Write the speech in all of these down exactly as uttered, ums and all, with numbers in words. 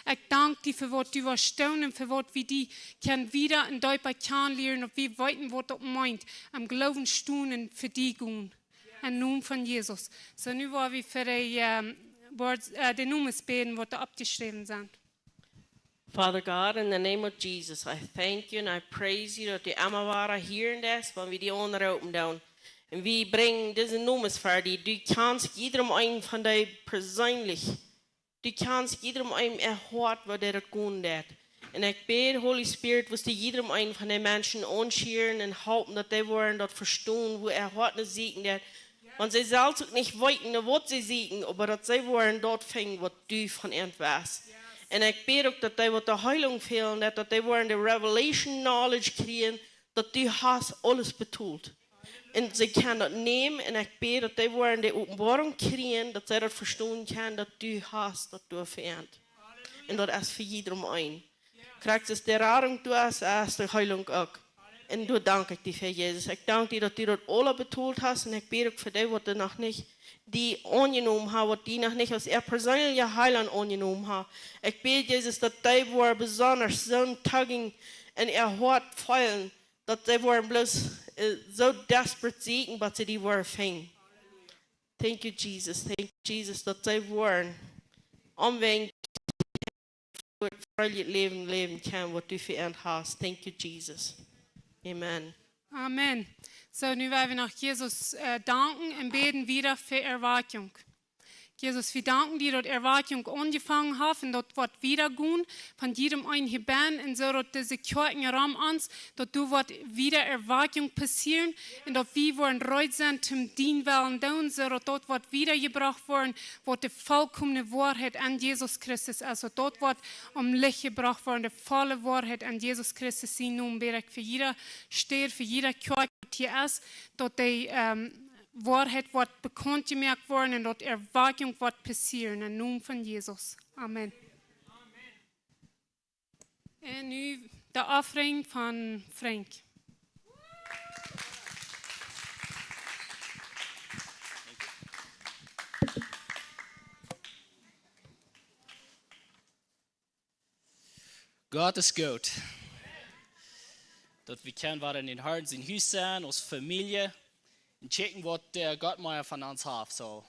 Ekj dank die fa waut du woascht doonen un fa waut wie die kjennen wieda un deepa kjanen lieren, daut wie weeten waut daut meent, em Gloowen stonen un fa die gonen. Em Nomen von Jesus. Soo, nu woa wie fa de, ähm, Wort, äh, de Nomes bäden waut doa oppjeschräwen sent. Father God, in the name of Jesus, I thank you and I praise you daut du emma wada hia best, wan wie die aunroopen doonen. Un wie brinjen dise Nomes ver die. Du kjanst jiedrem eenen von dee perseenlich. Du kjanst jiedrem eenen äa Hoat, woo dee daut gonen deit. Un ekj bäd, Holy Spirit, wurscht du jiedrem eenen von dee Menschen aunschieren un halpen daut dee woaren daut vestonen, woo äa Hoat nu sieekjen deit. Wan see selfst uk nich weeten, no waut see sieekjen, oba daut see woaren daut finjen waut du von an west. Un ekj bäd uk daut dee waut de Heelunk fälen deit, daut dee woaren de revelation knowledge kjrieen, daut du hast aules betolt. Un see kjennen daut nämen un ekj bäd daut dee woaren de Openboarunk kjrieen, daut see daut vestonen kjennen, daut du hast daut doa fa an. Un daut es fa jiedrem eenen. Krakjt soo aus de Radunk doa es, es de Heelunk uk. Un doa dank ekj die fa, Jesus. Ekj dank die daut du daut aula betolt hast un ekj bäd uk fa dee waut noch nich die aunjenomen haben, waut die noch nich aus äa perseenlicha Heilaunt aunjenomen haben. Ekj bäd, Jesus, daut dee woaren besonda soon tugging en äa Hoat feelen, daut see woaren bloos, äh, soo desperate sieekjen, waut see die woaren finjen. Thank you, Jesus. Thank you, Jesus, daut see woaren omwenjen fa daut Läwen läwen kjennen waut du fa an hast. Thank you, Jesus. Amen. Amen. Soo, nu woa wie noch Jesus, äh, danken un bäden wieda fa Erwakjunk. Jesus, wie danken die daut Erwakjunk aunjefongen haft un daut woat wieda gonen von jiedem eenen hia bennen un soo daut dise Kjoakjen rom ons, daut doa woat wieda Erwakjunk passieren un daut wie woaren reed sennen toom dienen Wellen doonen, soo daut daut woat wiedajebrocht woaren, waut de volkomne Woarheit aun Jesus Christus es, daut daut woat aum Licht jebrocht woaren, de volle Woarheit aun Jesus Christus sienen Nomen bäd ekj fa jiede Städ, fa jiede Kjoakj waut hia es, daut dee, ähm, Woarheit woat bekaunt jemoakt woaren un daut Erwakjunk woat passieren. Em Nomen von Jesus. Amen. Un nu de Offering von Frank. Gott es goot. Daut wie kjennen wada en dän Harn sien Hus sennen, aus Famielje. Un checken waut, äh, Gott mea von ons haft. So,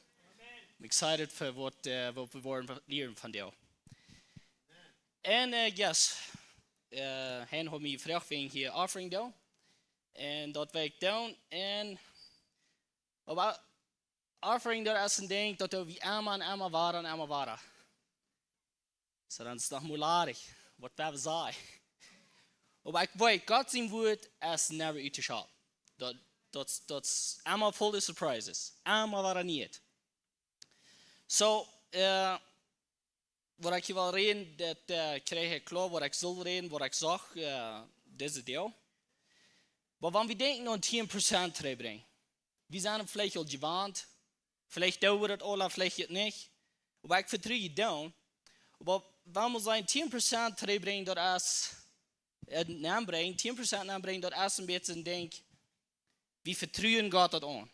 I'm excited fa waut, äh, waut wie woaren lieren von die. Un, äh, yes, äh, Hein haud mie jefroagt wäajen hia Offering doonen. Un daut woa ekj doonen. Un, oba Offering, daut es een Dinkj, daut doo wie emma un emma wada un emma wada. Soo, dan es daut noch mol ladich, waut wie sajen. Oba ekj weet, Gott sien Wuat es never uttoschaufen. Daut, daut, daut es emma voll surprises. Emma wada nie. Soo, äh, waut ekj hia well räden, daut, äh, kjrieech ekj kloa, waut ekj saul räden, waut ekj sach, äh, dise Deel. Oba wan wie denkjen aun tieen Prozent trigjbrinjen, wie sent veleicht aul jewant, veleicht doo wie daut aula, veleicht nich, oba ekj vetru die dan. Oba wan wie sajen tieen Prozent trigjbrinjen, daut es, äh, nenbrinjen, tieen Prozent nenbrinjen, daut es een bät een Dinkj, wie vetruen Gott daut aun.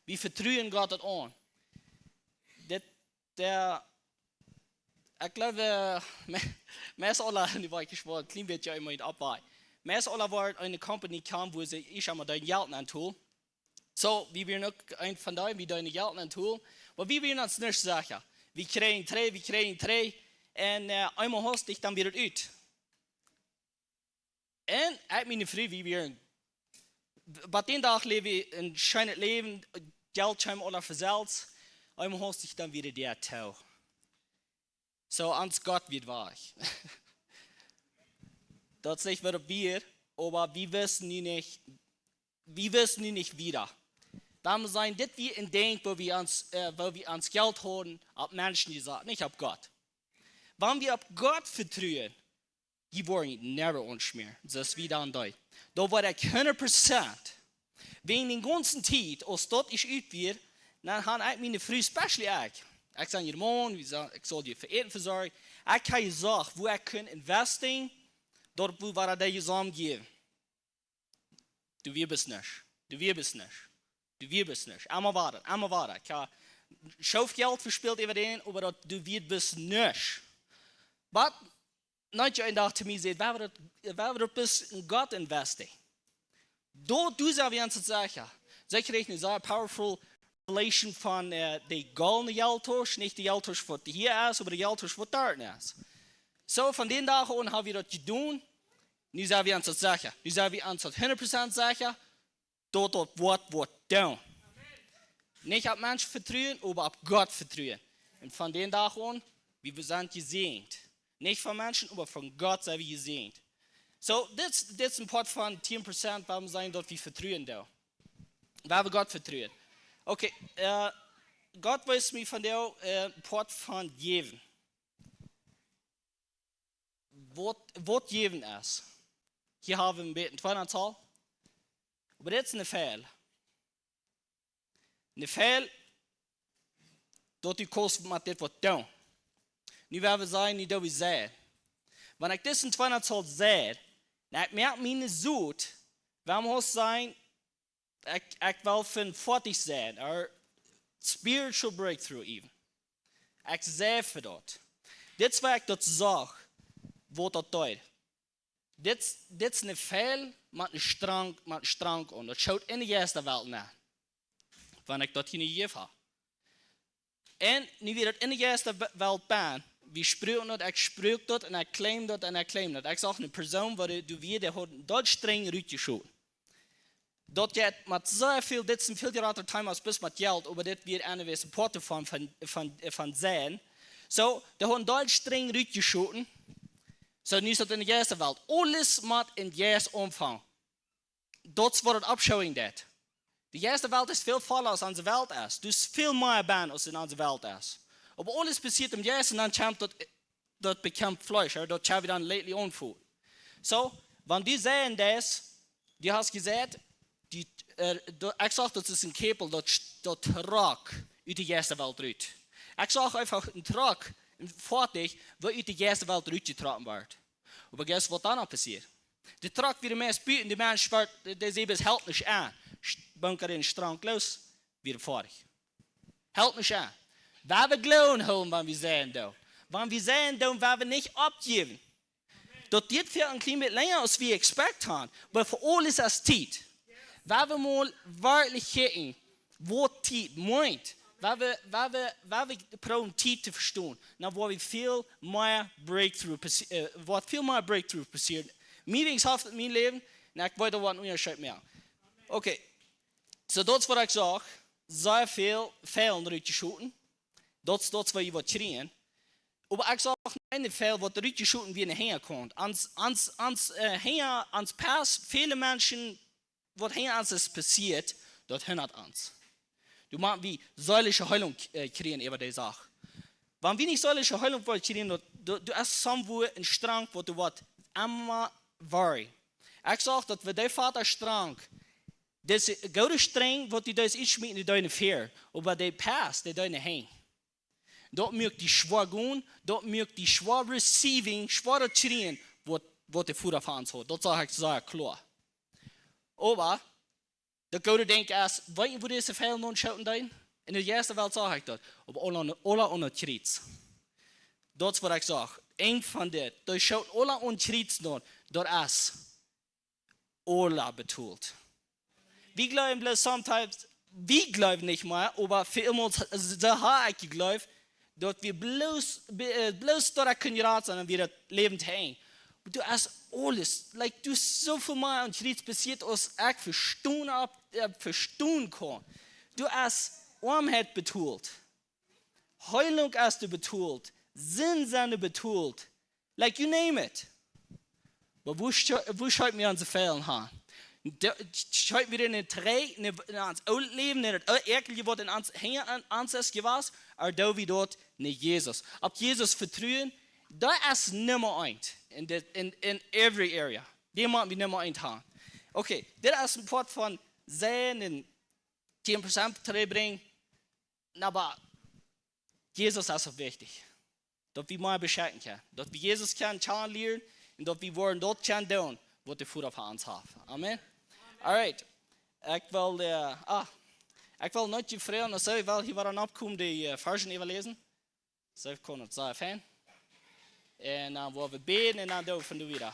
Wie vetruen Gott daut aun. Dit, dee, ekj jleew, äh, me-, meist aula, nu woa ekj jespoat, kjlien bät emma oppwajch. Meist aula woaren eene Company komen, wua see ieescht emol dee Jelt nentolen. Soo, wie wieren uk eent von dee, wie deeden Jelt nentolen. Oba wie wieren ons nich secha. Wie kjrieejen trigj, wie kjrieejen trigj. Un, äh, eemol haustich dan wia daut ut. Un ekj, miene Fru, wie wieren, bat dän Dach läwd wie een scheenet Läwen, Jelt kjeem aula von selfst, eemol haustich dan wia de Däa too. Soo, ons Gott wia wajch. Daut sajcht waut opp wia, oba wie wisten nu nich, wie wisten nu nich wieda. Wan wie sajen, dit wia een Dinkj, wua wie ons, äh, wua wie ons Jelt hauden opp Menschen jesat, nich opp Gott. Wan wie opp Gott vetruen, dee woaren never ons mea, soo aus wie dan deeden. Doa woa ekj hundat Prozent. Wäajen dän gaunzen Tiet, aus daut ieescht ut wia, dan haud ekj miene Fru, especially ekj. Ekj säd, "Hia, Maun, wie sa-, ekj saul die fa Äten vesorjen." Ekj haud jesajcht, wua ekj kunn investing, doa wua wie daut jesaunt jäwen. Doa wia bloos nuscht. Doa wia bloos nuscht. Doa wia bloos nuscht. Emma wada, emma wada. Ekj haud Schaufjelt vespält äwa dän, oba daut, doa wia bloos nuscht. But, nich een Dach to mie säd, wie woaren daut, wie woaren daut bloos en Gott investen. Doa, doa sent wie ons secha. See kjrieech eene sea powerful revelation von, äh, de goldne Jelttausch, nich de Jelttausch waut hia es, oba de Jelttausch waut doa es. Soo, von dän Dach aun ha wie daut jedonen. Nu sent wie ons secha. Nu sent wie ons hundat Prozent secha, daut daut woat, woat doonen. Nich opp Menschen vetruen, oba opp Gott vetruen. Un von dän Dach aun, wie sent jesäajent. Nich von Menschen, oba von Gott sent wie jesäajent. Soo, dit, dit es een Poat von tieen Prozent, wuarom sennen daut wie vetruen doonen. Wie woaren Gott vetruen. Okay, äh, Gott wiest mie vondoag, äh, een Poat von jäwen. Waut, waut jäwen es. Hia ha wie een bät een tweedaut Tal. Oba dit es een Fäl. Een Fäl, daut du kaust met dit waut doonen. Nu woa wie seenen, nu doo wie seien. Wan ekj dit een tweedaut Tal säd, dan ekj moak mie soon, wuarom mott sennen, ekj, ekj well fiefuntwintich sennen, or spiritual breakthrough even. Ekj säd fa daut. Dit es wua ekj daut sach, waut daut deed. Dit, dit es een Fäl met een Strang, met een Strang aun. Daut schaut en de Jeistawelt no. Wan ekj daut hia nich jejäft ha. Un nu wia daut en de Jeistawelt benn, wie spruaken daut, ekj spruak daut un ekj claim daut un ekj claim daut. Ekj sach eene Persoon, waut doa wia, dee haud daut Strang rutjeschoten. Daut jeit met sea väl, dit es een väl jrata Thema aus bloos met Jelt, oba dit wia een von de Poaten von, von, von, von sennen. Soo, dee haud daut Strang rutjeschoten. Soo, nu es daut en de Jeistawelt. Aules mott en de Jeist aunfangen. Daut es waut daut opshowing deit. De Jeistawelt es väl volla aus onse Welt es. Doa es väl mea benn aus en onse Welt es. Oba aules passieet em Jeist un dan kjemt daut, daut bekjemt Fleesch, jo, daut ha wie dan lately aunjefongen. Soo, wan du seien deist, du hast jesajcht, du, äh, du, ekj sach, daut es een Käpel, daut, daut trock ut de Jeistawelt rut. Ekj sach eefach een Trock, een Foatich, waut ut de Jeistawelt rutjetrocken woat. Oba guess waut dan noch passieet? De Trock wia meist buten, de Mensch wort, dee säd, daut helt nich aun. Bunkad en Strang loos, wia foadich. Helt nich aun. Wie woaren Gloowen hoolen, wan wie seien doonen. Wan wie seien doonen, woa wie nich oppjäwen. Daut diet fa een kjlien bät lenja aus wie expect haben, oba fa aules es Tiet. Woa wie mol werkjlich kjikjen, waut Tiet meent. Woa wie, woa wie, woa wie proowen Tiet to vestonen. Dan woa wie väl mea breakthrough passi-, äh, woat väl mea breakthrough passieren. Mie wenigstens haft et mien Läwen, un ekj weet waut een Unjascheet moakt. Okay. Soo, daut es waut ekj sach. Sea väl Fäl rutjeschoten. Daut, daut es waut jie woaren kjrieen. Oba ekj sach noch een Fäl waut rutjeschoten wia en de Hinjakaunt. Ons, ons, ons, äh, Hinja, ons Past, väle Menschen, waut hinja ons es passieet, daut hindat ons. Doa motten wie seelische Heilunk, äh, kjrieen äwa dee Sach. Wan wie nich seelische Heilunk woaren kjrieen, daut, daut, daut es somewhere een Strang, waut doa woat emma worry. Ekj sach, daut wie dee Foaten Strang, dise goode Strang, waut du deist utschmieten, dee deeden fair, oba dee Past, dee deeden hinjen. Daut moakt die schwoa gonen, daut moakt die schwoa receiving, schwoa daut kjrieen, waut, waut de Voda fa ons haud. Daut sach ekj sea kloa. Oba, daut goode Dinkj es, weet jie, woo dise Fäl nu schoten deeden? En de Jeistawelt sach ekj daut. Oba aula, aula aun daut Kjriez. Daut es waut ekj sach. Een von dit. Dee schoten aula aun daut Kjriez nu. Daut es aula betolt. Wie jleewen bloos sometimes, wie jleewen nich mea, oba väl mol, soo ha ekj jejleeft, daut wie bloos, be-, äh, bloos doaderch kjennen jerat sennen un wie daut Läwen to Enj. Oba doa es aules, like, doa es soo väl mea aun Kjriez passieet aus ekj vestonen hab, äh, vestonen kaun. Doa es Oamheit betolt. Heilunk es doa betolt. Sind sent doa betolt. Like, you name it. Oba woo scho-, woo schaufen wie onse Fäl han? Dee, schaufen wie en de Trei, en, en ons oolt Läwen, en daut ä-, äakjelje waut en ons, hinja aun ons es jewast, ooda doo wie daut no Jesus? Opp Jesus vetruen, daut es Numma eent. In de, in, in every area. Dee motten wie Numma eent han. Okay, dit es een Poat von seien un tieen Prozent trigjbrinjen. Oba Jesus es uk wichtich. Daut wie mea beschekjen kjennen. Daut wie Jesus kjennen kjanen lieren un daut wie woaren daut kjennen doonen, waut de Voda fa ons haft. Amen. Alright. Ekj well, äh, ah, ekj well nich jefroagen, aus see well hia wada oppkomen, dee, äh, Varschen äwaläsen. See kaun daut sea fein. Un dan woa wie bäden un dan doo wie von doa wieda.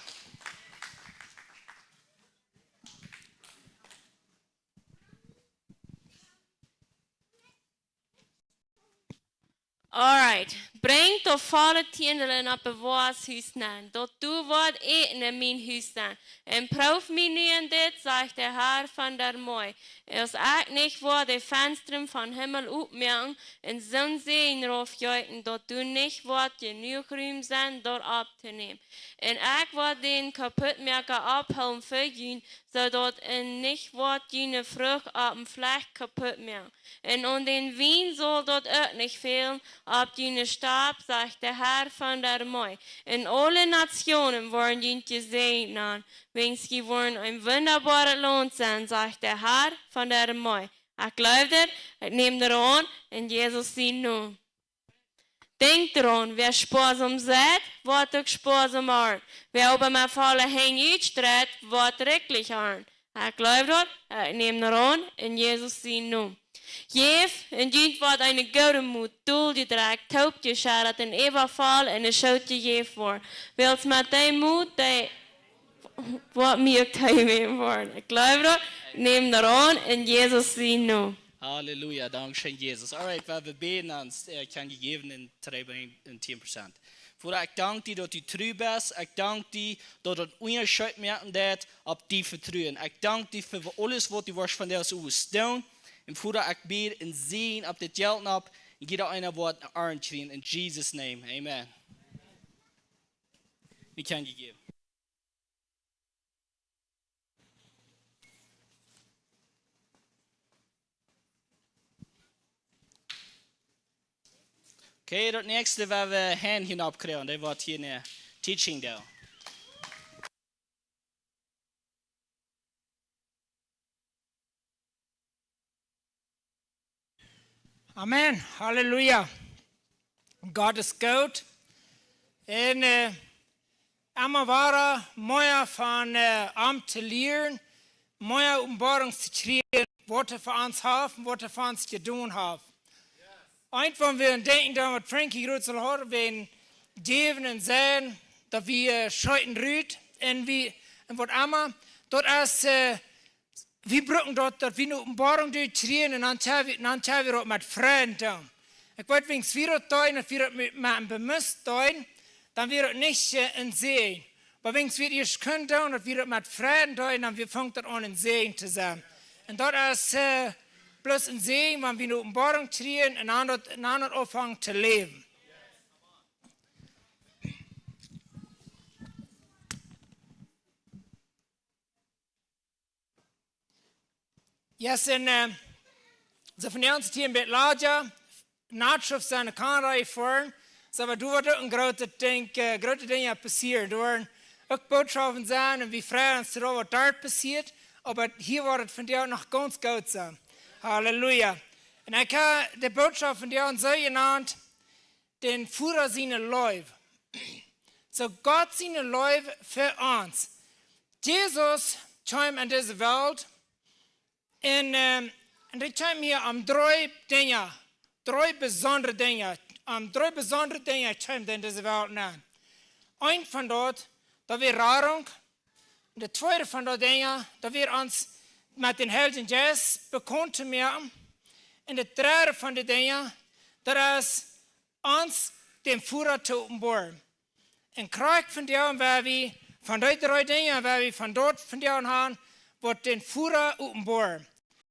Alright, brinjt daut volle Tiendel opp de Woa's Hus nenn, daut doa woat Äten en mien Hus sennen, un prooft mie nu en dit, sajcht de Herr von de Armee, aus ekj nich woa de Fenstren vom Himmel opmoaken un soon Säajen raufjeeten, daut doa nich woat jenuach Rum sennen, daut opptonämen. Un ekj woa dän Kaputtmoaka ophoolen fa junt, soo daut hee nich woat june Frucht oppem Flach kaputt moaken. Un aun dän Wien saul daut uk nich fälen opp june Stap, sajcht de Herr von de Armee. Un aule Natsjonen woaren junt jesäajent nanen, wiels jie woaren een wundaboaret Launt sennen, sajcht de Herr von de Armee. Ekj jleew dit, ekj näm daut aun, en Jesus sien Nomen. Denkjt doaraun, wäa spoasam seit, woat uk spoasam arnten. Wäa oba met volle Henj utstreit, woat rikjlich arnten. Ekj jleew daut, ekj näm daut aun, en Jesus sien Nomen. Jäft, un junt woat eene goode Mot, dol jedrekjt, toop jescheddat un äwavoll en de Schoot jejäft woaren. Wiels met dee Mot, dee woat mie uk toojejäft woaren. Ekj jleew daut, ekj näm daut aun, en Jesus sien Nomen. Halleluja, dankscheen, Jesus. Alright, wie woaren bäden, dan, äh, kaun jie jäwen un trigjbrinjen en tieen Prozent. Voda, ekj dank die daut du tru best. Ekj dank die daut daut Unjascheet moaken deit, auf die vetruen. Ekj dank die fa aules waut du woascht vondoag doonen. Un Voda, ekj bäd een Säajen opp dit Jelt opp, un jieda eena woat eene Arnten kjrieen, en Jesus' name. Amen. Wie kjennen jäwen. Okay, daut näakjste woa wie Hein hia oppkjrieen, dee woat hia een Teaching doonen. Amen. Halleluja. Gott es goot. Un, äh, emma wada mea von, äh, am to lieren, mea Openboarunk to kjrieen, waut hee fa ons haft un waut hee fa ons jedonen haft. Eent von wie denkjen dan, waut Frankie groot saul haben, wäajen jäwen un sennen, daut wie, äh, scheeten rut un wie, un waut emma, daut es, äh, wie brucken daut, daut wie eene Openboarunk derchkjrieen un dan kjenn wie, dan kjenn wie daut met Freiden doonen. Ekj weet, wan wie daut doonen, daut wie daut met, met een bewusst doonen, dan woat daut nich, äh, een Säajen. Oba wan wie daut ieescht kjennen doonen, daut wie daut met Freiden doonen, dan woat, fangt daut aun een Säajen to sennen. Un daut es, äh, bloos een Säajen, wan wie eene Openboarunk kjrieen un dan daut, un dan daut aunfangen to läwen. Yes, un, äh, soo von ons hia een bät lota, Nacht sent wie no Kanada jefoaren, soo oba doa woat uk een grootet Dinkj, äh, groote Dinja passieren. Doa woaren uk Bootschoften sennen un wie freien ons doaropp, waut doa passieet, oba hia woat et vondoag noch gaunz goot sennen. Halleluja. Un ekj hab de Bootschoft vondoag soo jenant, dän Voda siene Leew. Soo Gott siene Leew fa ons. Jesus kjeem en dise Welt un, ähm, un hee kjeem hia om dree Dinja, dree besondre Dinja, om dree besondre Dinja kjeem hee en dise Welt nenn. Eent von daut, daut wia Radunk, un daut tweede von daut Dinja, daut wia ons met dän Heiljen Jeist bekaunt to moaken. Un daut dredde von de Dinja, daut es ons dän Voda to openboaren. Un krakjt vondoag woa wie von dee dree Dinja, woa wie von daut vondoag aun, waut dän Voda openboaren.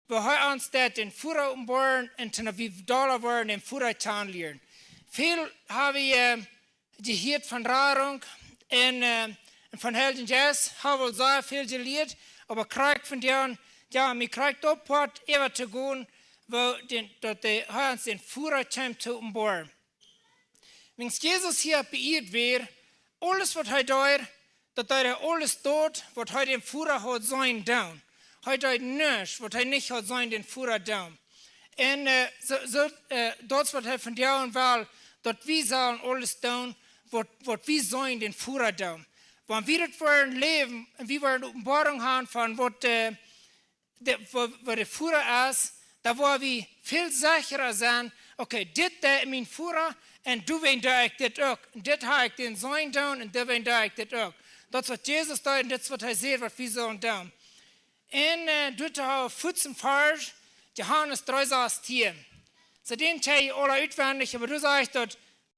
Woo hee ons deit dän Voda openboaren un dan wie dolla woaren dän Voda kjanen lieren. Väl hab wie, äh, jehieet von Radunk un, äh, un von Heiljen Jeist, hab wie aul sea väl jelieet, oba krakjt vondoag, jo, mie krakjt opp waut äwa to gonen, woo dän, daut de Herr ons dän Voda kjeem to openboaren. Wan Jesus hia opp de Ieed wia, aules waut hee deed, daut deed hee aules daut, waut hee dän Voda haud seenen doonen. Hee deed nuscht, waut hee nich haud seenen dän Voda doonen. Un, äh, soo, soo, äh, daut es waut hee vondoag well, daut wie sellen aules doonen, waut, waut wie seenen dän Voda doonen. Wan wie daut woaren läwen un wie woaren Openboarunk haben von waut, äh, de, woo, woo de Voda es, dan woa wie väl secha sennen, okay, dit deit mien Voda Un doawäajen doo ekj dit uk. Un dit ha ekj dän Sän jedonen un doawäajen doo ekj dit uk. Daut es waut Jesus deed un dit es waut hee sajcht waut wie sellen doonen. Un äh, doa ha wie foazent Varsch, Johanes dree sastieen. Soo dän kjenn jie aula utwendich, oba doa sajcht daut,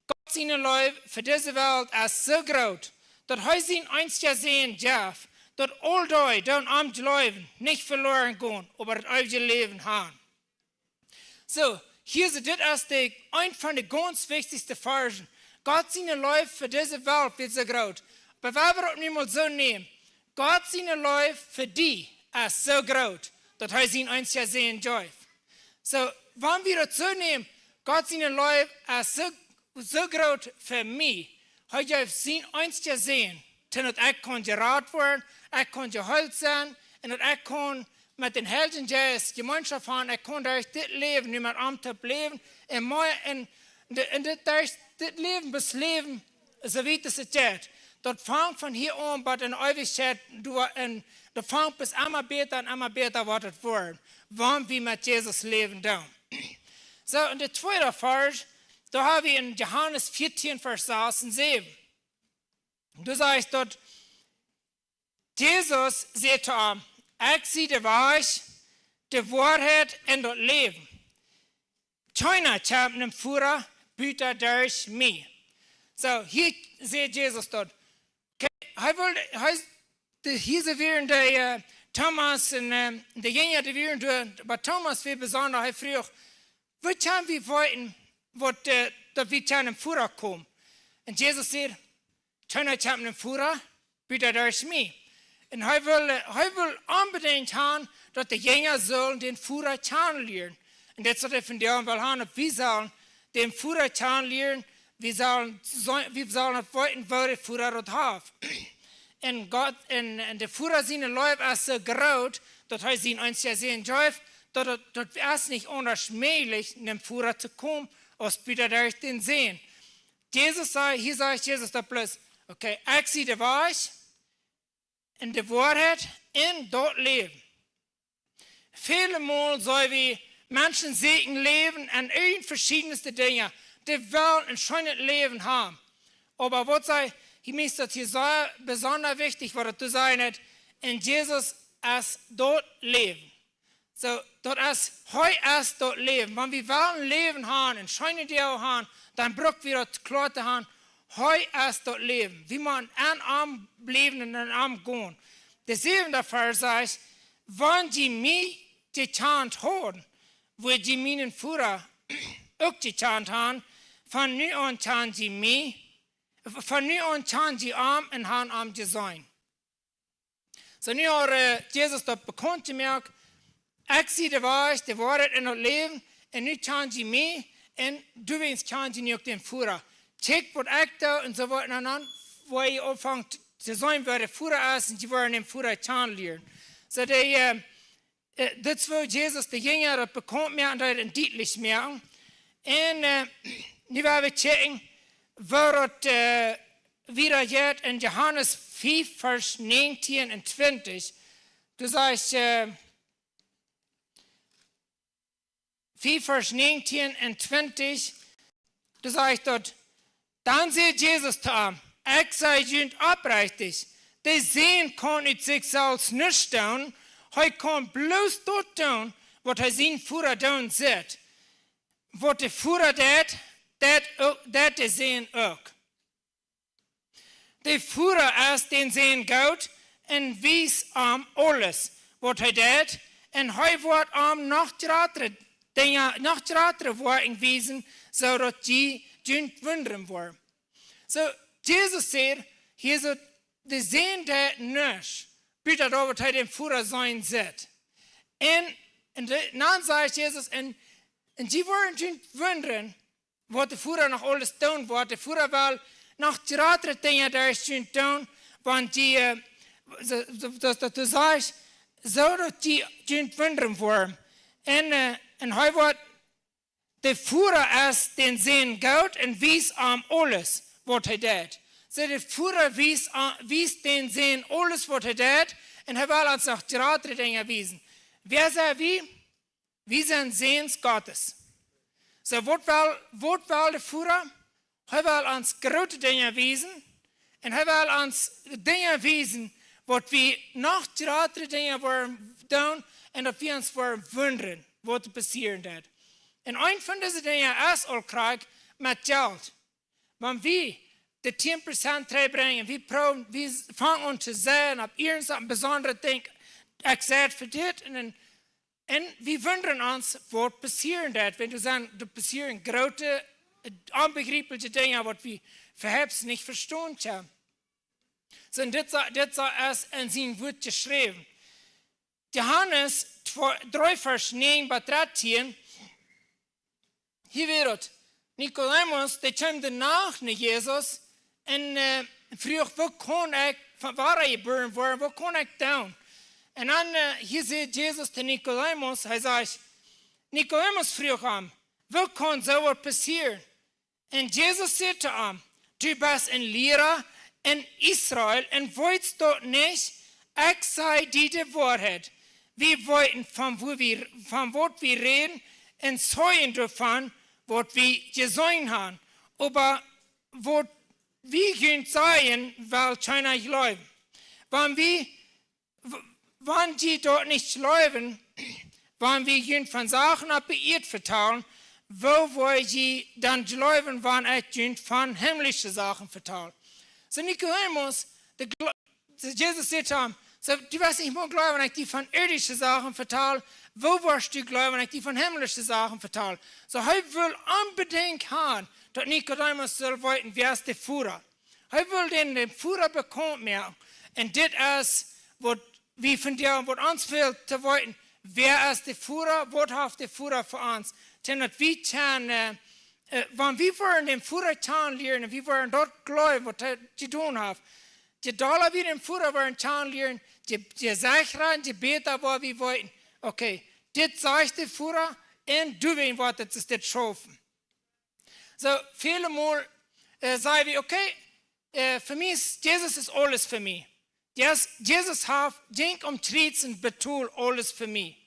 Gott siene Leew fa dise Welt es soo groot, daut hee sienen eensjen Sän jeef, daut aul dee, dee aun am jleewen, nich veloaren gonen, oba daut eewje Läwen haben. Soo, hia es dit aus de, eent von de gaunz wichtichste Varschen. Gott siene Leew fa dise Welt es soo groot. Oba wan wie daut nu mol soo nämen, Gott siene Leew fa die es soo groot, daut hee sienen eensjen Sän jeef. Soo, wan wie daut soo nämen, Gott siene Leew es soo, soo groot fa mie, hee jeef sienen eensjen Sän, daut ekj kunn jerat woaren, ekj kunn jeheelt sennen, un daut ekj kunn met dän Heiljen Jeist Jemeenschoft haben, ekj kunn derch dit Läwen nu met am toop läwen, un mea en, de, en dit, derch dit Läwen bat läwen, soo wiet aus et jeit. Daut fangt von hia aun bat en Eewichkjeit, du, un daut fangt bat emma bäta un emma bäta woat et woaren, wan wie met Jesus läwen doonen. Soo, un de tweede Varsch, doa ha wie en Johanes vieetieen, Varsch sas un säwen. Doa sajcht daut, Jesus säd to am, ekj sie de Wajch, de Woarheit un daut Läwen. Kjeena kjemt nom Voda buta derch mie. Soo, hia sajcht Jesus daut. Okay, hee wull, hee, de, hia sent wada de äh, Thomas un äh, de Jinja, dee wieren doa, oba Thomas wia besonda, hee fruach, woo kjenn wie weeten, waut, äh, daut wie kjennen nom Voda komen? Un Jesus säd, kjeena kjemt nom Voda buta derch mie. Un hee wull, äh, hee wull onbedinjt haben, daut de Jinja sullen dän Voda kjanen lieren. Un daut es waut hee von ons well haben, daut wie sullen dän Voda kjanen lieren, wie sullen, wie sullen daut weeten, woo de Voda daut haft. Un Gott, un, un de Voda siene Leew es soo groot, daut hee sienen eensjen Sän jeef, daut, daut, daut es nich aundasch mäajlich, nom Voda to komen, aus buta derch dän Sän. Jesus säd, hia sajcht Jesus daut bloos, okay, ekj sie de Wajch, un de Woarheit un daut Läwen. Väle Mol seen wie Menschen sieekjen Läwen en irjent veschiedne Dinja, dee wellen een scheenet Läwen haben. Oba waut see, hia es daut hia soo besonda wichtich, waut et to sennen haft, un Jesus es daut Läwen. Soo, daut es, hee es daut Läwen. Wan wie wellen Läwen haben un scheene Dinja haben, dan bruck wie daut kloa to haben, hee es daut Läwen. Wie motten aun am bliewen un aun am gonen. De säwende Varsch sajcht, wan jie mie jekjant hauden, wudd jie mienen Voda uk jekjant haben, von nu aun kjanen jie mie, von nu aun kjanen jie am un haben am jeseenen. Soo, nu haft äh, Jesus daut bekaunt jemoakt, ekj sie de Wajch, de Woarheit un daut Läwen, un nu kjanen jie mie, un doawäajen kjanen jie nu uk dän Voda. Kjikj waut ekj doo, un soo woat et dan, woo jie aunfangen to seenen, wäa de Voda es, un jie woaren dän Voda kjanen lieren. Soo, de, äh, äh, daut es woo Jesus de Jinja daut bekaunt moakt un daut dietlich moakt. Un äh, nu woa wie kjikjen, woo daut äh, wieda jeit en Johanes fief, Varsch näajentieen un twintich. Doa sajcht, äh, fief, Varsch näajentieen un twintich, doa sajcht daut, dan säd Jesus to an, ekj saj junt oprechtich, de Sän kaun ut sikj selfst nuscht doonen, hee kaun bloos daut doonen, waut hee sien Voda doonen sitt. Waut de Voda deit, deit uk, deit de Sän uk. De Voda es dän Sän goot un wiest am aules, waut hee deit, un hee woat am noch jratre Dinja, noch jratre Woakjen wiesen, soo daut jie junt wundren woaren. Soo, Jesus sajcht, hia sajcht, de Sän deit nuscht, buta daut waut hee dän Voda seenen sitt. Un, un de, dan sajcht Jesus, un, un jie woaren junt wundren, waut de Voda noch aules doonen woat. De Voda well noch jratre Dinja derch junt doonen, wan jie, äh, soo, soo, daut, daut du sajchst, soo daut jie junt wundren woaren. Un, äh, un hee woat, de Voda es dän Sän goot un wiest am aules, waut hee deit. Soo, de Voda wiest a-, wiest dän Sän aules, waut hee deit, un hee well ons noch jratre Dinja wiesen. Wäa sent wie? Wie sent Säns Gottes. Soo, waut well, waut well de Voda? Hee well ons groote Dinja wiesen. Un hee well ons Dinja wiesen, waut wie noch jratre Dinja woaren doonen un daut wie ons woaren wundren, waut passieren woat. Un eent von dise Dinja es aul krakjt met Jelt. Wan wie de tieen Prozent trigjbrinjen, wie proowen, wie fangen aun to sennen, opp irjent een besondret Dinkj, ekj sie fa dit un, un wie wundren ons, waut passieren woat, wan doa sent, doa passieren groote, onbegriepliche Dinja, waut wie veheps nich vestonen kjennen. Soo, dit, dit es en sien Wort jeschräwen. Johanes twee, dree Varsch näajen bat dartieen. Hia wada daut. Nikodemus, dee kjeem de Nacht no Jesus un äh, fruach, woo kaun ekj von, wada jebuaren woaren, waut kaun ekj doonen? Un dan äh, hia sajcht Jesus to Nikodemus, hee sajcht, Nikodemus fruach am, woo kaun soo waut passieren? Un Jesus säd to am, du best een Liera en Israel un weetst daut nich? Ekj saj die de Woarheit. Wie weeten von, wua wie, von waut wie räden un sajen doavon, waut wie jeseenen haben. Oba waut wie junt sajen, well kjeena jleewen. Wan wie W-, wan jie daut nich jleewen, wan wie junt von Sachen opp de Ieed vetalen, woo woa jie dan jleewen, wan ekj junt von himmlische Sachen vetal? Soo Nikodemus, de Gl-, de Jesus säd to am, soo, du woascht nich mol jleewen, wan ekj die von irdische Sachen vetal, woo woascht du jleewen, wan ekj die von himmlische Sachen vetal? Soo, hee well onbedinjt haben, daut Nikodemus saul weeten, wäa es de Voda. Hee well dän, dän Voda bekaunt moaken. Un dit es waut wie vondoag, waut ons fält to weeten, wäa es de Voda, waut haft de Voda fa ons. Denn daut wie kjennen, äh, äh, wan wie woaren dän Voda kjanen lieren, un wie woaren daut jleewen, waut hee jedonen haft. Je dolla wie dän Voda woaren kjanen lieren, je, je secha un je bäta woa wie weeten. Okay, dit sajcht de Voda, un doawäajen woat et, es dit schaufen. Soo, väle Mol äh, saj wie, okay, äh, fa mie es, Jesus es aules fa mie. Yes, Jesus haft, jinkj aum Kjriez un betold aules fa mie.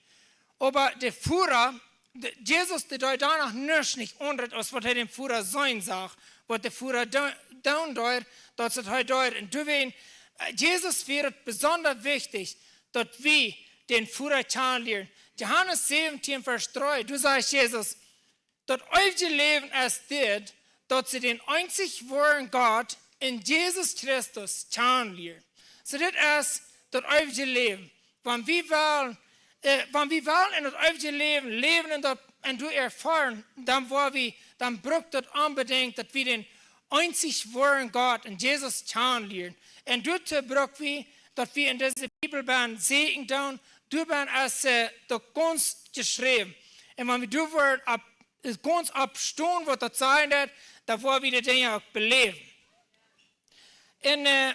Oba de Voda, de, Jesus, dee deed doano nuscht nich aundret, aus waut hee dän Voda seenen sach, waut de Voda do-, doonen deed, daut es waut hee deed. Un doawäajen, äh, Jesus wia et besonda wichtich, daut wie dän Voda kjanen lieren. Johanes säwentieen, Varsch dree, doa sajcht Jesus, daut eewje Läwen es dit, daut see dän eenzich woaren Gott un Jesus Christus kjanen lieren. Soo dit es daut eewje Läwen. Wan wie wellen, äh, wan wie wellen en daut eewje Läwen läwen un daut, un doa erfoaren, dan woa wie, dan brukt daut onbedinjt, daut wie dän eenzich woaren Gott un Jesus kjanen lieren. Un doatoo bruck wie, daut wie en dise Bibel benen sieekjen doonen, doa benen es, äh, daut gaunz jeschräwen. Un wan wie doa woaren opp, gaunz opp stonen, waut daut sajen deit, dan woa wie de Dinja uk beläwen. En äh,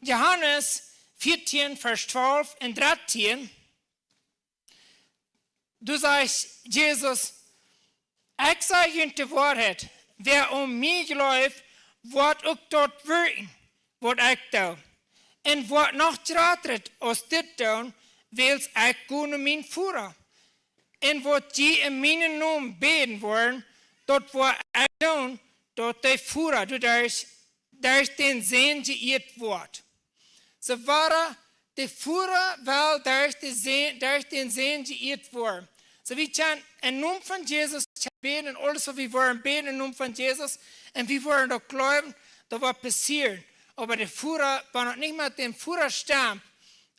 Johanes vieetieen, Varsch twalf un dartieen, doa sajcht Jesus, ekj saj junt de Woarheit, wäa aun mie jleeft, woat uk daut wirkjen, waut ekj doo. Un woat noch jratret aus dit doonen, wiels ekj go no mienen Voda. Un waut jie en mienen Nomen bäden woaren, daut woa ekj doonen, daut de Voda doaderch, derch dän Sän jeieet woat. Soo woat de Voda well derch dän Sän, derch dän Sän jeieet woaren. Soo wie kjennen em Nomen von Jesus kjennen bäden un aules waut wie woaren bäden em Nomen von Jesus. Un wie woaren daut jleewen, daut woat passieren. Oba de Voda, wan daut nich met dän Voda stemmt,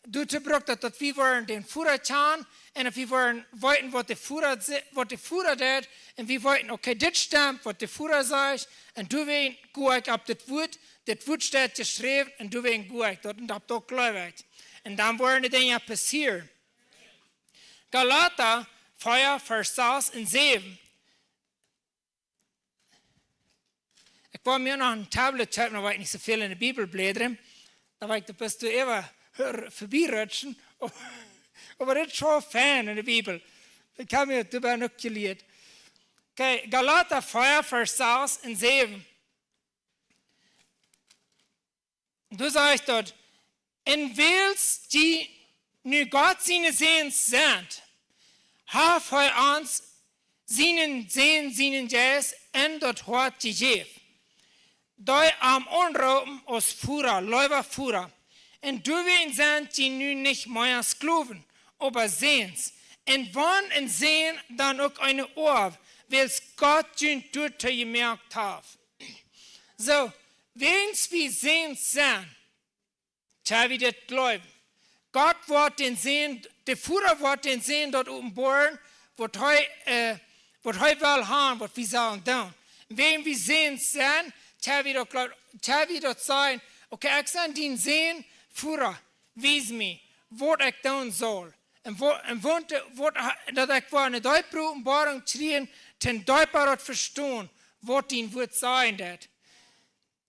doatoo brukt daut, daut wie woaren dän Voda kjanen un daut wie woaren weeten, waut de Voda se-, waut de Voda deit, un wie weeten, okay, dit stemmt, waut de Voda sajcht, un doawäajen go ekj opp dit Wort, dit Wort steit jeschräwen, un doawäajen go ekj daut, un opp daut jleew ekj. Un dan woaren de Dinja passieren. Galata vea, Varsch sas un säwen. Ekj wull mie noch een Tablet kjeepen, dan woa ekj nich soo väl en de Bibel bläden. Dan woa ekj de Pastor äwa hia verbie rutschen. Oba dit es soo fein en de Bibel. Ekj hab mie doabie uk jelieet. Okay, Galata vea, Varsch sas un säwen. Doa sajcht daut, un wiels jie nu Gott siene Säns sent, haft hee ons sienen Sän sienen Jeist enn daut Hoat jejäft, dee am aunroopen aus Voda, leewa Voda. Un doawäajen sent jie nu nich mea Sklowen, oba Säns. Un wan een Sän, dan uk een Oaw, wiels Gott junt doatoo jemoakt haft. Soo, wäajens wie Säns sent, kjenn wie dit jleewen. Gott woat dän Sän, de Voda woat dän Sän daut openboaren, waut hee, äh, waut hee well haben, waut wie sellen doonen. Un wäajens wie Säns sent, kjenn wie daut jleewen, kjenn wie daut sajen: Okay, ekj sie dien Sän, Voda, wies mie, waut ekj doonen saul. Un waut, un waut, waut, daut ekj woa eene deepe Openboarunk kjrieen, daut ekj daut vestonen, waut dien Wuat sajen deit.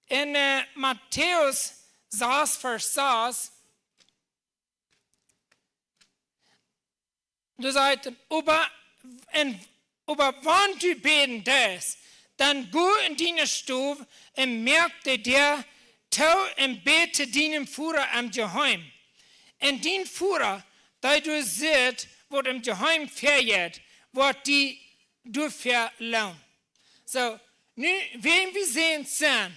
En, äh, Matäus sas, Varsch sas, doa sajcht et: "Oba, un, oba wan du bäden deist, dan go en diene Stow un moak de Däa too un bäd to dienen Voda em Jeheimen. Un dien Voda, dee doa sitt, waut em Jeheimen vejeit, woat die doafäa loonen." Soo, nu, wäajens wie Säns sent,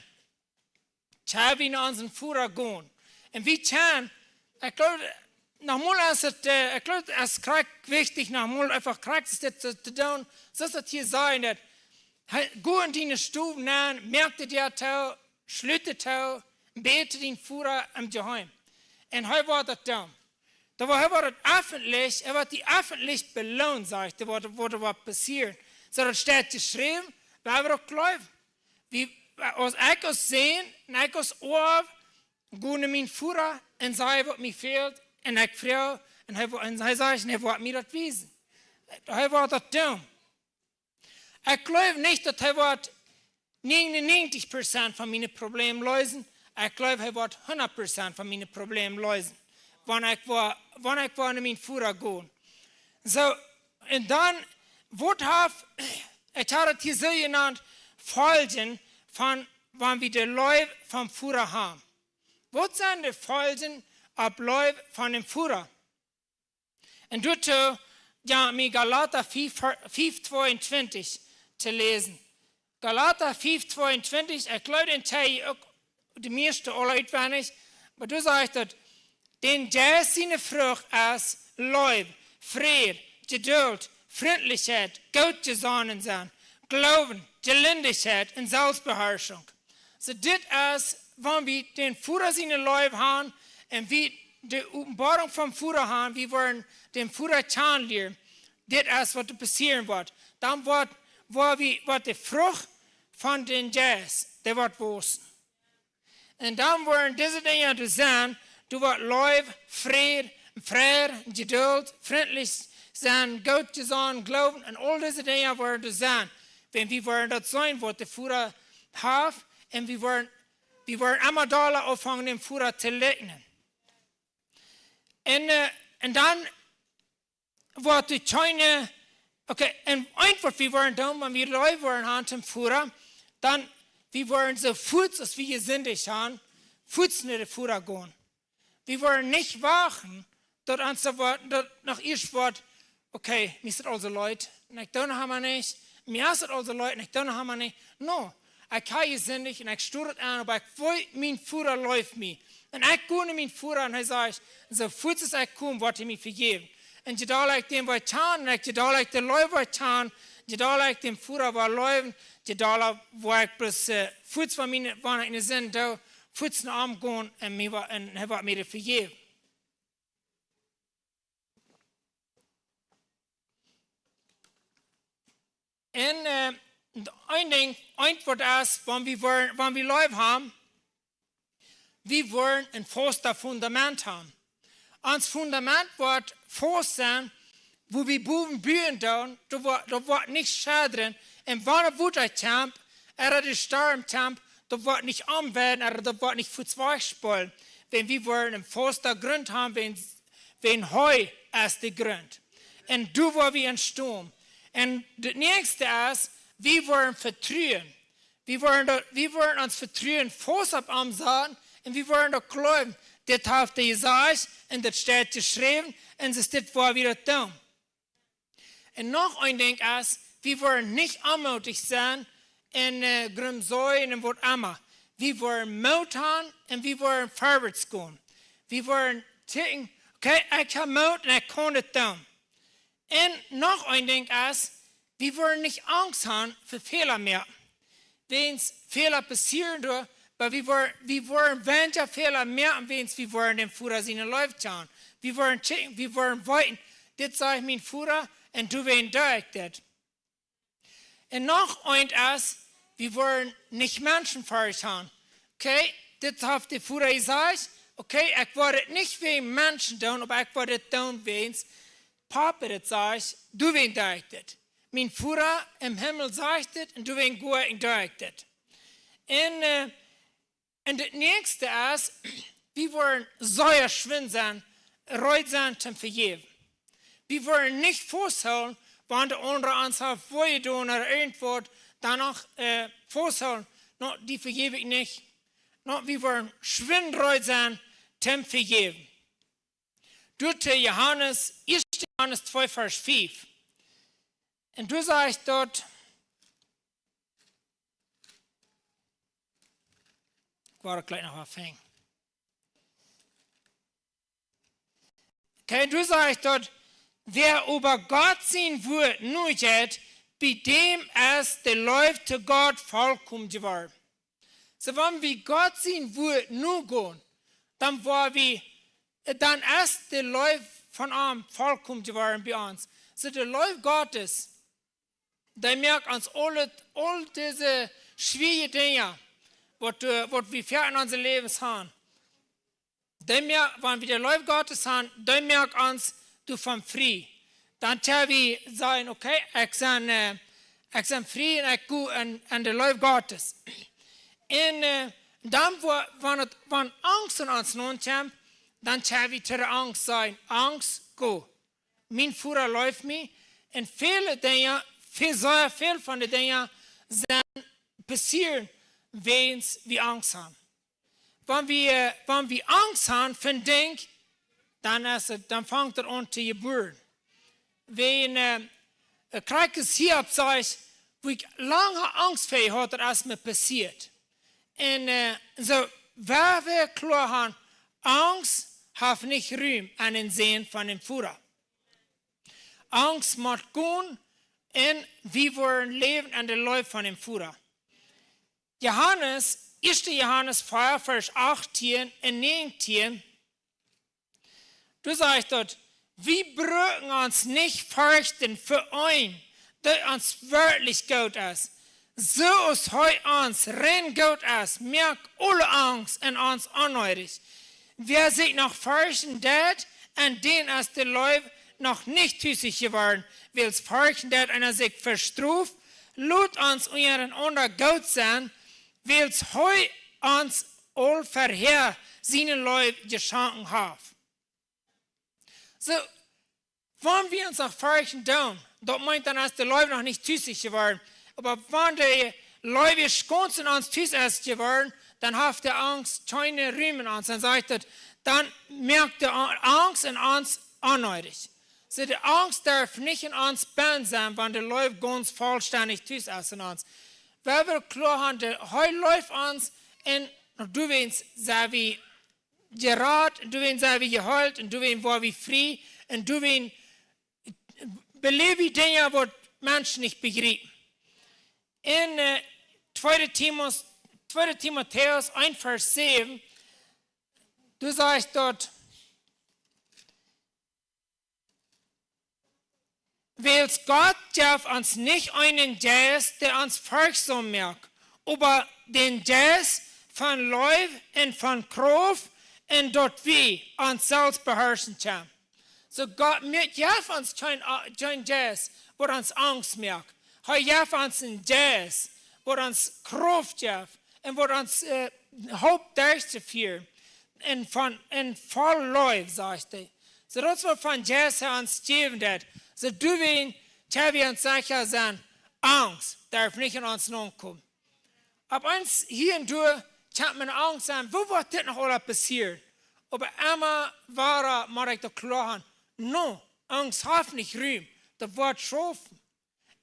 kjenn wie no onsen Voda gonen. Un wie kjennen, ekj jleew, nochmol es et, äh, ekj jleew, et es krakjt wichtich, nochmol eefach krakjt es dit to, to doonen, soo aus daut hia sajcht, daut hee, go en diene Stow nenn, moak de Däa too, schloot de too, un bäd to dien Voda em Jeheimen. Un hee woat daut doonen. Dan woat, hee woat et effentlich, hee woat die effentlich beloonen, sajcht hee, woat, woat, woat passieren. Soo, daut steit jeschräwen, wie haben uk jleewen. Wie, aus ekj aus Sän, un ekj aus Oaw, go no mienen Voda un saj, waut mie fält, un ekj froag, un hee wo-, un hee sajcht, un hee woat mie daut wiesen. Hee woat daut doonen. Ekj jleew nich, daut hee woat nieeunundneajentich Prozent von miene Probleme leesen. Ekj jleew, hee woat hundat Prozent von miene Probleme leesen, wan ekj woa, wan ekj woa no mienen Voda gonen. Soo, un dan, waut haft, ekj haud et hia soo jenant, Foljen von, wan wie de Leew vom Voda haben. Waut sent de Foljen opp Leew von dän Voda? Un doatoo, jo, mie Galata fiew, fiew tweeuntwintich to läsen. Galata fiew tweeuntwintich, ekj jleew, dän kjenn jie uk de mieeschte aul utwendich, oba doa sajcht et: "Dän Jeist siene Frucht es Leew, Fräd, Jeduld, Frintlichkjeit, Gootjesonnensein, Gloowen, Jelindichkjeit un Selfstbeharschunk." Soo, dit es, wan wie dän Voda siene Leew haben un wie de Openboarunk vom Voda haben, wie woaren dän Voda kjanen lieren. Dit es, waut doa passieren woat. Dan woat, woa wie, woat de Frucht von dän Jeist, dee woat wausen. Un dan woaren dise Dinja doa sennen, doa woat Leew, Fräd, Fräd, Jeduld, Frintlichsein, Gootjesonnensein, Gloowen, un aul dise Dinja woaren doa sennen. Wan wie woaren daut seenen, waut de Voda haft, un wie woaren, wie woaren emma dolla aunfangen, dän Voda to likjnen. Un, äh, un dan woat de kjeene, okay, un eent, waut wie woaren doonen, wan wie Leew woaren haben tom Voda, dan, wie woaren soo fuaz aus wie jesindicht haben, fuaz no dän Voda gonen. Wie woaren nich wachten, daut ons daut woat, daut noch ieescht woat, okay, mie es et aul soo leet, un ekj doo noch emma nich, mie es et aul soo leet, un ekj doo noch emma nich. No, ekj hab jesindicht un ekj stoot et aun, oba ekj weet, mien Voda leeft mie. Un ekj go no mienen Voda un hee sajcht, soo fuaz aus ekj kom, woat hee mie vejäwen. Un je dolla ekj dän woa kjanen, un ekj, je dolla ekj de Leew woa kjanen, je dolla ekj dän Voda woa leewen, je dolla woa ekj bloos, äh, fuaz wan miene, wan ekj eene Sind doo, fuaz no am gonen un mie woa, un hee woat mie daut vejäwen. Un, äh, een Dinkj, eent waut es, wan wie woaren, wan wie Leew haben, wie woaren een faustet Fundament haben. Ons Fundament woat faust sennen, wua wie bowen buen doonen, daut woat, daut woat nich schaddren. Un wan de Wota kjemt, ooda de Storm kjemt, daut woat nich omwerfen, ooda daut woat nich fuaz wajchspolen. Wan wie woaren een fausten Grunt haben, wan, wan hee es de Grunt. Un doa woa wie en stonen. Un daut näakjste es, wie woaren vetruen. Wie woaren daut, wie woaren ons Vetruen faust opp am saten un wie woaren daut jleewen. Dit haft hee jesajcht un dit steit jeschräwen un soo es dit, woa wie daut doonen. Un noch een Dinkj es, Wie woaren nich onmoodich sennen un äh, grumsajen un waut emma. Wie woaren Moot haben un wie woaren verwoats gonen. Wie woaren sajen, okay, ekj hab Moot un ekj kaun daut doonen. Un noch een Dinkj es, wie woaren nich Angst haben fa Fäla moaken. Wan Fäla passieren doonen, oba wie woaren, wie woaren weinja Fäla moaken, wan wie woaren dän Voda siene Leew kjanen. Wie woaren checken, wie woaren weeten, dit sajcht mien Voda un doawäajen doo ekj dit. Un noch eent es, wie woaren nich Menschen ferchten. Okay, dit haft de Voda jesajcht. Okay, ekj woa daut nich wäajen Menschen doonen, oba ekj woa daut doonen wäajen Papa daut sajcht, doawäajen doo ekj dit. Mien Voda em Himmel sajcht dit un doawäajen go ekj un doo ekj dit. Un äh, un daut näakjste es, wie woaren sea schwind sennen, reed sennen toom vejäwen. Wie woaren nich fausthoolen, wan de aundra ons haft wee jedonen ooda irjentwaut, dan noch äh, fausthoolen, no, dee vejäw ekj nich. No, wie woaren schwind reed sennen toom vejäwen. Doa to Johanes, ieeschte Johanes twee Varsch fiew. Un doa sajcht daut, ekj woa daut jlikj noch aunfangen. Okay, doa sajcht daut, wäa oba Gott sien Wuat nohjeit, bie däm es de Leew to Gott volkomen jeworden. Soo, wan wie Gott sien Wuat nogonen, dan woa wie, äh, dan es de Leew von am volkomen jeworden bie ons. Soo, de Leew Gottes, dee moakt ons aule, aul dise schwierje Dinja, waut, äh, waut wie ver en onse Läwes haben. Dee moakt, wan wie de Leew Gottes haben, dee moakt ons doavon frie. Dan kjenn wie sajen, okay, ekj sie, äh, ekj sie frie un ekj go en, en de Leew Gottes. Un äh, dan, wo, wan, et, wan Angst en ons nohkjemt, dan kjenn wie to de Angst sajen, Angst, go. Mien Voda leeft mie. Un väle Dinja, väl, sea väl von de Dinja sent passieren, wäajen wie Angst haben. Wan wie, äh, wan wie Angst haben fa een Dinkj, dan es et, dan fangt et aun to jebuaren. Wäajen äh, äh, krakjt aus hia opp sajcht, woo ekj lang Angst fa jehaut haud, daut es mie passieet. Un äh, soo, wan wie kloa haben, Angst haft nich Rum aun dän Sän von däm Voda. Angst mott gonen un wie woaren läwen en de Leew von däm Voda. Johanes, ieeschte Johanes vea, Varsch achtieen un näajentieen, doa sajcht daut, wie bruken ons nich ferchten fa eenen, dee ons werkjlich goot es. Soo aus hee ons rein goot es, moakt aule Angst en ons onneedich. Wäa sikj noch ferchten deit, aun dän es de Leew noch nich tusich jeworden, wiels ferchten deit eena sikj fa Strof. Lot ons unjarenaunda goot sennen, wiels hee ons aul verhäa siene Leew jeschonken haft. Soo, wan wie ons noch ferchten doonen, daut meent dan, es de Leew noch nich tusich jeworden. Oba wan de Leew jeschonken en ons tus es jeworden, dan haft de Angst kjeenen Rum en ons. Dan sajcht et, dan moakt de A-, Angst en ons onneedich. Soo, de Angst darf nich en ons bennen sennen, wan de Leew gaunz vollstendich tus es en ons. Wie wellen kloa haben, de, hee leeft ons un doawäajen sent wie jerat, un doawäajen sent wie jeheelt, un doawäajen woaren wie frie, un doawäajen beläwen wie Dinja, waut Menschen nich bejriepen. En äh, tweede Timoth-, tweede Timotäus eent Varsch säwen, doa sajcht daut, wiels Gott jeef ons nich eenen Jeist, dee ons ferchtsom moakt, oba dän Jeist von Leew un von Krauft un daut wie ons selfst beharschen kjennen. Soo Gott moakt, jeef ons kjeen, kjeen Jeist, waut ons Angst moakt. Hee jeef ons een Jeist, waut ons Krauft jeft un waut ons äh, halpt derchtofieren. Un von, un voll Leew, sajcht hee. Soo daut wie von Jeist hee ons jäwen deit. Soo doawäajen kjenn wie ons secha sennen, Angst darf nich en ons nokomen. Opp eemol hia un doa kjemt miene Angst aun, woo woat dit noch aules passieren? Oba emma wada mott ekj daut kloa haben, no, Angst haft nich Rum, daut woat schaufen.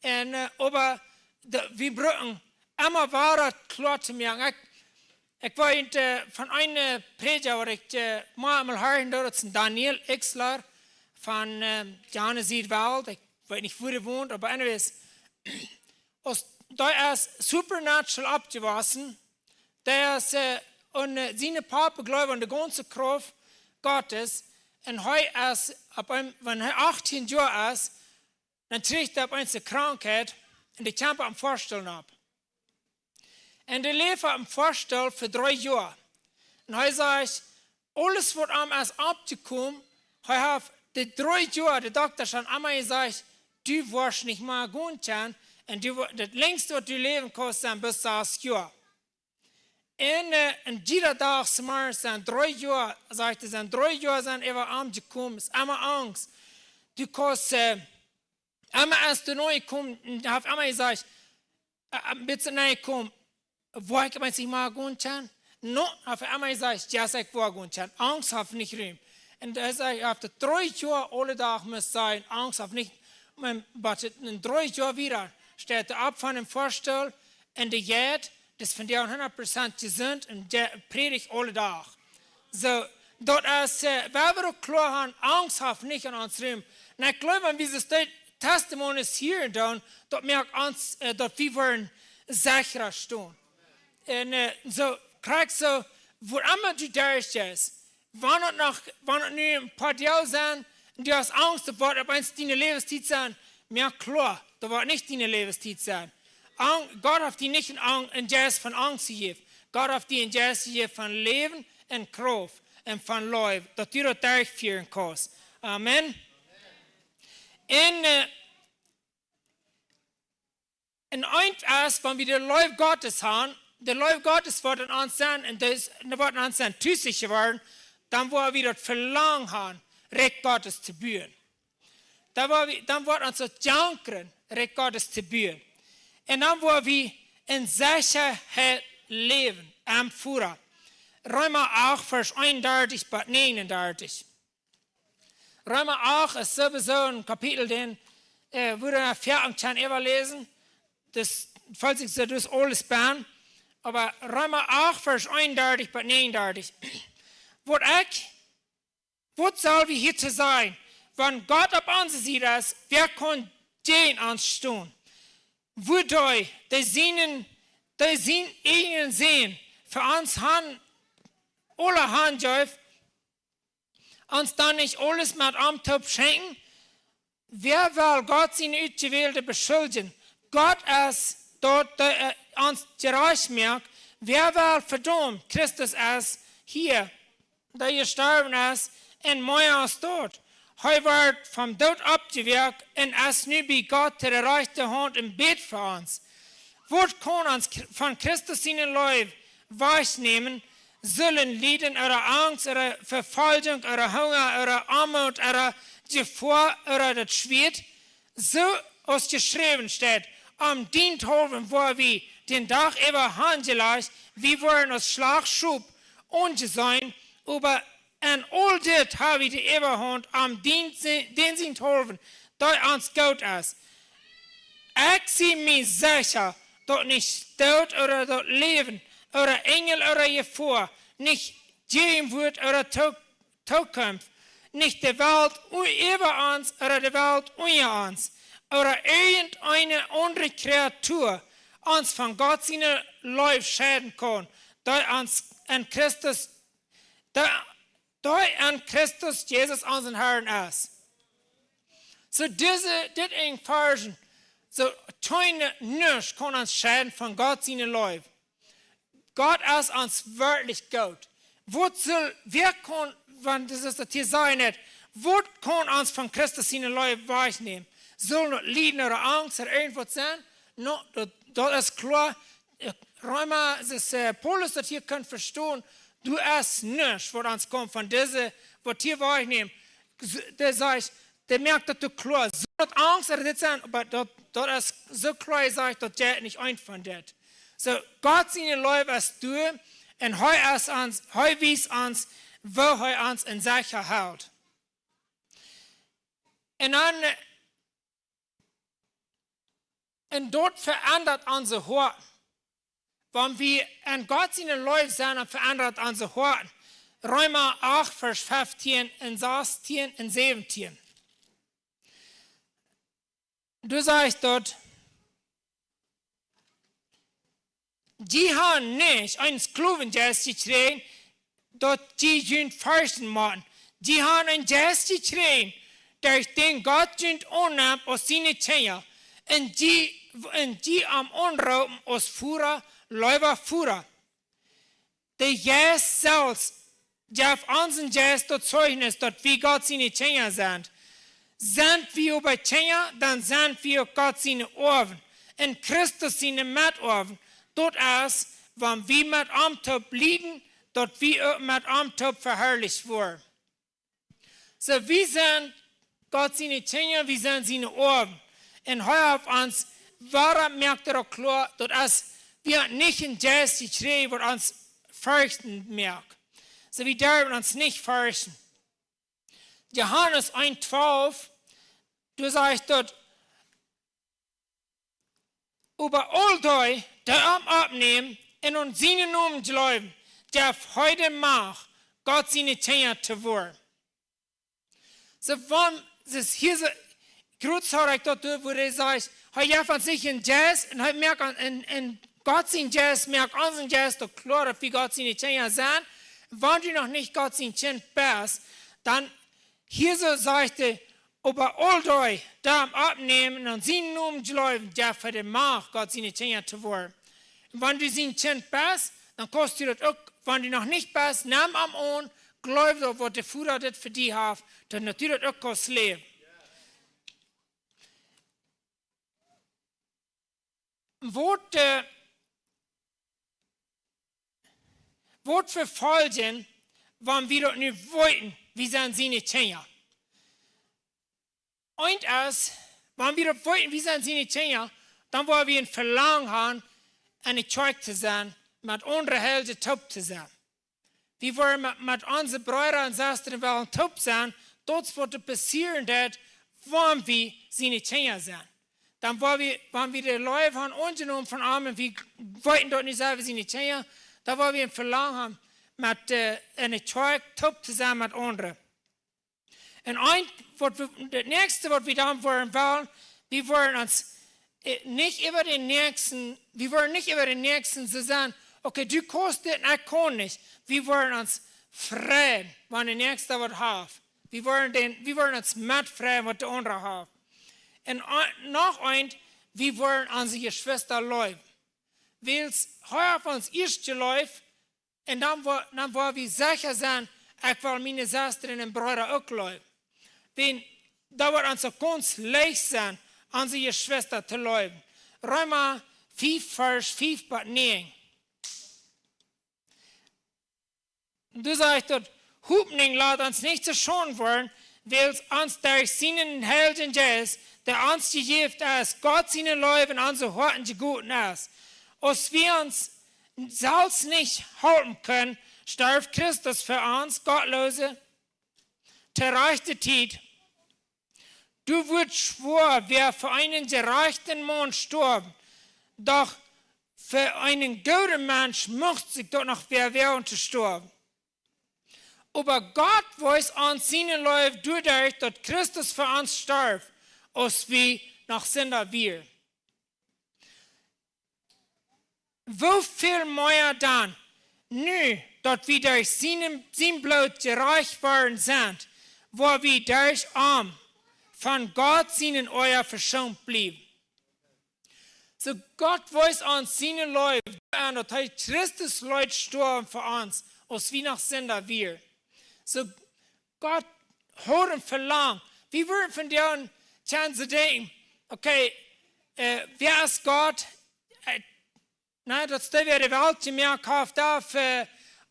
Un, äh, oba de, wie brucken emma wada kloa to moaken. Ekj, ekj weet, äh, von eenen Prädja, waut ekj, äh, mau emol hieren deed, daut es Daniel Ixler von, ähm, Johannesburg. Ekj weet nich, wua hee wont, oba anyways, aus, dee es supernatural oppjewossen. Dee es, äh, un, äh, sien Papa jleeft aun de gaunze Krauft Gottes. Un hee es, opp een, wan hee achtieen Joa es, dan kjricht hee opp eemol eene Krankheit un dee kjemt opp een Foastell opp. Un dee läft opp een Foastell fa dree Joa. Un hee sajcht, aules waut am es oppjekomen, hee haft dee dree Joa, de Dokta haft am emma jesajcht, du woascht nich mea gonen kjennen, un du wo-, daut lenjste waut du läwen kaust, sent bloos sas Joa. Un, äh, un jieda Dach, zemorjes sent dree Joa, sajcht hee, sent dree Joa sent äwa am jekomen, es emma Angst. Du kaust, äh, emma aus du nohkomen, haft emma jesajcht, äh, äh, bat du nohkomen, woa ekj opp eemol nich mea gonen kjennen? No, haft hee emma jesajcht, yes, ekj woa gonen kjennen. Angst haft nich Rum. Un hee sajcht, hee haft daut dree Joa aule Dach must sajen, Angst haft nich, oba daut dree Joa wieda, steit hee opp von dän Foastell un dee jeit, dee es vondoag hundat Prozent jesunt un dee prädicht aule Dach. Soo, daut es, äh, wie wellen uk kloa haben, Angst haft nich aun ons Rum. Un ekj jleew, wan wie dise Testimonies hieren doonen, daut moakt ons, äh, daut wie woaren secha stonen. Un, äh, soo, krakjt soo, wua emma du derchjeist, wan et noch, wan et nu een poa Doag sent, un du hast Angst, daut woat opp eemol diene Läwenstiet sennen, moak kloa, daut woat nich diene Läwenstiet sennen. Ang-, Gott haft die nich een Ang-, een Jeist von Angst jejäft. Gott haft die een Jeist jejäft von Läwen un Krauft un von Leew, daut du daut derchfieren kaust. Amen. Un, äh, un eent es, wan wie de Leew Gottes haben, de Leew Gottes woat en ons sennen, un daut es, un woat en ons sennen tusich jeworden, dan woa wie daut Velangen haben, Rikj Gottes to buen. Dan woa wie, dan woat ons daut jankren, Rikj Gottes to buen. Un dan woa wie en Sechaheit läwen, em Voda. Reema acht, Varsch eenundartich bat näajenundartich. Reema acht es sowieso een Kapitel, dän, äh, wua wie väl kjennen äwaläsen. Daut felt sikj soo, daut es aules bie. Oba Reema acht, Varsch eenundartich bat näajenundartich. Waut ekj, waut sell wie hia to sajen? Wan Gott opp onse Sied es, wäa kaun jäajen ons stonen? Woo dee, dee sienen, dee sienen eenen Sän fa ons han, aule hanjeef, ons dan nich aules met am toop schenkjen? Wäa well Gott siene Utjewälde beschuldjen? Gott es daut, dee, äh, ons jerajcht moakt. Wäa well vedaumen? Christus es hia, dee jestorwen es, un mea aus daut. Hee wort vom Doot oppjewakjt un es nu bie Gott to de rajchte Haunt un bät fa ons. Waut kaun ons Kr-, von Christus siene Leew wajchnämen? Sellen Lieden ooda Angst ooda Vefoljunk ooda Hunga ooda Oamoot ooda Jefoa ooda daut Schwieet? Soo aus jeschräwen steit: Om dienthaulwen woa wie dän Dach äwa hanjelajcht, wie woaren aus schlajchte Schop aunjeseenen, oba en aul dit ha wie de Äwahaunt om dän, dän sienthaulwen, dee ons goot es. Ekj sie mie secha, daut nich Doot ooda daut Läwen, ooda Enjel ooda Jefoa, nich Jäajenwuat ooda Too-, Tookunft, nich de Welt u-, äwa ons ooda de Welt unja ons, ooda irjent eene aundre Kreatua ons von Gott siene Leew scheiden kaun, dee ons en Christus, dee, dee en Christus Jesus onsen Harn es. Soo dise, dit een Varsch, soo kjeene, nuscht kaun ons scheiden von Gott siene Leew. Gott es ons werkjlich goot. Waut saul, wäa kaun, wan daut es daut hia sajen nich, waut kaun ons von Christus siene Leew wajchnämen? Saul daut Lieden ooda Angst ooda irjent waut sennen? No, daut, daut es kloa. Äh, Reema, es, äh, Paulus daut hia kaun vestonen, doa es nuscht waut ons kaun von dise, waut hia wajchnämen. S-, dee sajcht, dee moakt daut uk kloa. Saul daut Angst ooda dit sennen, oba daut, daut es soo kloa jesajcht, daut jeit nich eent von dit. Soo, Gott siene Leew es doa un hee es ons, hee wiest ons, woo hee ons en secha helt. Un dan, äh, Un daut veendat onse Hoaten. Wan wie en Gott siene Leew sent, dan veendat onse Hoaten. Reema acht, Varsch feftieen un sastieen un säwentieen. Doa sajcht daut: Jie han nich eenen Sklowenjeist jekjräajen, daut jie junt ferchten motten. Jie han eenen Jeist jekjräajen, derch dän Gott junt aunnemt aus siene Kjinja. Un jie, un jie am aunroopen aus Voda, leewa Voda. De Jeist selfst jeft onsen Jeist daut Zeichnis, daut wie Gott siene Kjinja sent. Sent wie oba Kjinja, dan sent wie uk Gott siene Oawen un Christus siene Metoawen. Daut es, wan wie met am toop lieden, daut wie uk met am toop veharlicht woaren. Soo, wie sent Gott siene Kjinja, wie sent siene Oawen. Un hee haft ons, wuarom moakt hee daut kloa, daut es, wie han nich eenen Jeist jekjräajen, waut ons ferchten moakt. Soo, wie derwen ons nich ferchten. Johanes eent twalf, doa sajcht daut: Oba aul dee, dee am aunnämen un aun sienen Nomen jleewen, jeft hee de Macht, Gott siene Kjinja to woaren. Soo, wan, daut hia soo, groot, saj ekj daut, wua hee sajcht, hee jeft ons nich eenen Jeist, un hee moakt aun, un, un Gott sien Jeist moakt onsen Jeist daut kloa, daut wie Gott siene Kjinja sent. Wan du noch nich Gott sien Kjint best, dan hia soo sajcht hee: Oba aul dee, dee am aunnämen un aun sienen Nomen jleewen, jeft hee de Macht, Gott siene Kjinja to woaren. Un wan du sien Kjint best, dan kaust du daut uk, wan du noch nich best, nemm am aun, jleew daut, waut de Voda dit fa die haft, daut du daut uk kaust läwen. Waut, äh, waut fa Foljen, wan wie daut nu weeten, wie sent siene Kjinja? Eent es, wan wie daut weeten, wie sent siene Kjinja, dan woa wie een Velangen haben, enne Kjoakj to sennen, met aundre Heilje toop to sennen. Wie woaren met, met onse Breeda un Sestren wellen toop sennen, daut es waut passieren deit, wan wie siene Kjinja sent. Dan woa wie, wan wie de Leew haben aunjenomen von am un wie weeten daut nu sent wie siene Kjinja, dan woa wie een Velangen haben, met, äh, enne Kjoakj toop to sennen met aundre. Un eent, waut wie, daut näakjste, waut wie dan woaren wellen, wie woaren ons, äh, nich äwa dän Näakjsten, wie woaren nich äwa dän Näakjsten soo sennen: Okay, du kaust dit un ekj kaun nich. Wie woaren ons freien, wan de Näakjsta waut haft. Wie woaren dän, wie woaren ons metfreien, waut de aundra haft. Un, äh, noch eent, wie woaren onse Jeschwista leewen. Wiels hee haft ons ieescht jeleeft, un dan woa-, dan woa wie secha sennen, ekj well miene Sestren un Breeda uk leewen. Dan, daut woat ons uk gaunz leicht sennen, onse Jeschwista to leewen. Reema fief, Varsch fief bat näajen. Doa sajcht daut: Hopninj lat ons nich to Schaund woaren, wiels ons derch sienen Heiljen Jeist, dee ons jejäft es, Gott siene Leew en onse Hoaten jegoten es. Aus wie ons selfst nich halpen kjennen, storf Christus fa ons Gottloose to rajchte Tiet. Daut woat schwoa, wäa fa eenen jerajchten Maun stoawen, doch fa eenen gooden Mensch mucht sikj daut noch wäa woagen to stoawen. Oba Gott wiest ons siene Leew doaderch, daut Christus fa ons storf, aus wie noch Sinda wieren. Woo väl mea dan, nu daut wie derch sien, sien Bloot jerajcht worden sent, woa wie derch am von Gott sienen Oaja veschoont bliewen. Soo Gott wiest ons siene Leew aun, daut hee Christus leet stoawen fa ons, aus wie noch Sinda wieren. Soo Gott haud een Velangen. Wie wudden vondoag kjennen soo denkjen: Okay, äh, wäa es Gott? Äh, na, daut es dee, wäa de Welt jemoakt haft, doa, äh,